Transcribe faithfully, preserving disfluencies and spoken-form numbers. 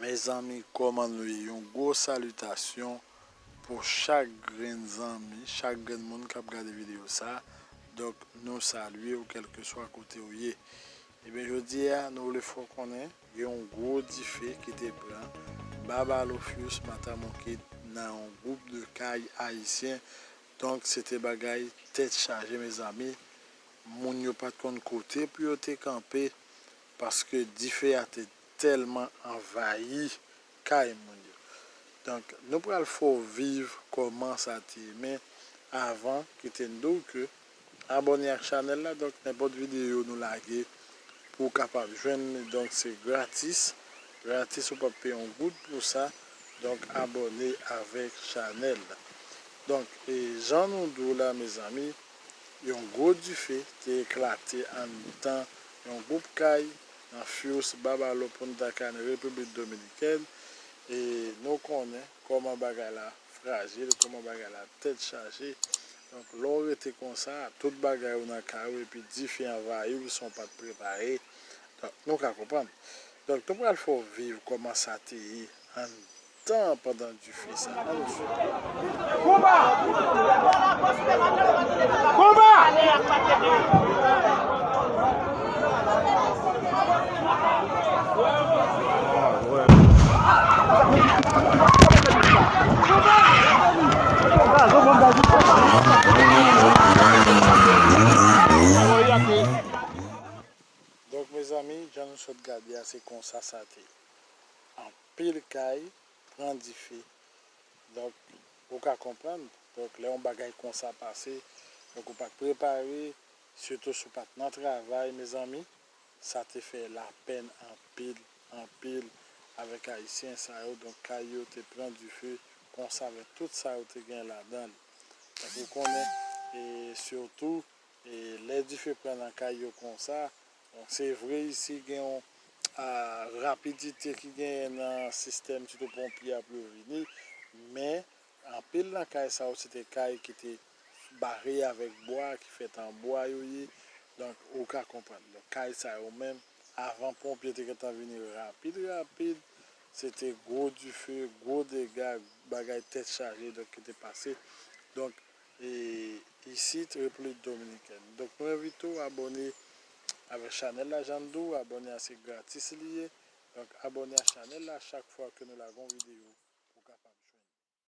Mezanmi, kòman nou ye? Yon gwo salitasyon pou chak grenn zanmi, chak grenn moun k ap gade videyo sa. Donk, nou salye w kèlkeswa kote w ye. Ebyen, jodi a, nou vle fè w konnen, gen yon gwo dife ki te pran Babalofius Matamonkit nan yon gwoup de kay ayisyen. Donk, se te bagay tèt chaje, mezanmi. Moun yo pa t konn kote pou yo te kanpe, paske dife a te tèlman anvayi kay moun yo. Donk, nou pral fè w viv kòman sa te ye. Men avan, kite n di w ke abòne ak chanèl la. Donk, nenpòt videyo nou lage, pou w kapab jwenn li. Donk, se gratis. Gratis, ou p ap peye yon goud pou sa. Donk, abòne avèk chanèl la. Donk, e jan nou di w la, mezanmi, yon gwo dife te eklate anndan yon gwoup kay nan Fius Babalo Punta Cana, Repiblik Dominikèn. E nou konnen kòman bagay la frajil, kòman bagay la tèt chaje. Donk, lè w rete konsa, tout bagay ou nan kay ou, epi dife anvayi w san w pa t prepare. Donk, nou ka konprann. Donk, nou pral fè w viv kòman sa te ye anndan pandan dife sa. Ann nou swiv. Konba! Konba! Donk, mezanmi, jan nou sot gade a, se konsa sa te ye. Anpil kay pran dife. Donk, ou ka konprann. Donk, lè yon bagay konsa pase, donk, ou pa t prepare, sitou si w pa t nan travay, mezanmi, sa te fè lapèn anpil, anpil avèk ayisyen sa yo. Donk, kay yo te pran dife konsa avèk tout sa yo te gen ladan l. Donk, ou konnen, e sitou, e lè dife pran nan kay yo konsa, donk, se vre isi gen yon, a, rapidite ki genyen nan sistèm sitou ponpye a pou yo vini, men anpil nan kay sa yo se te kay ki te bare avèk bwa, ki fèt an bwa yo ye. Donk, ou ka konprann. Donk, kay sa yo menm, avan ponpye te gentan vini rapid, rapid, se te gwo dife, gwo dega, bagay tèt chaje, donk, ki te pase. Donk, e, isit, Repiblik Dominikèn. Donk, nou envite w abòne avèk chanèl la, jan n di w, abòne a se gratis li ye. Donk, abòne a chanèl la, chak fwa ke nou lage yon videyo,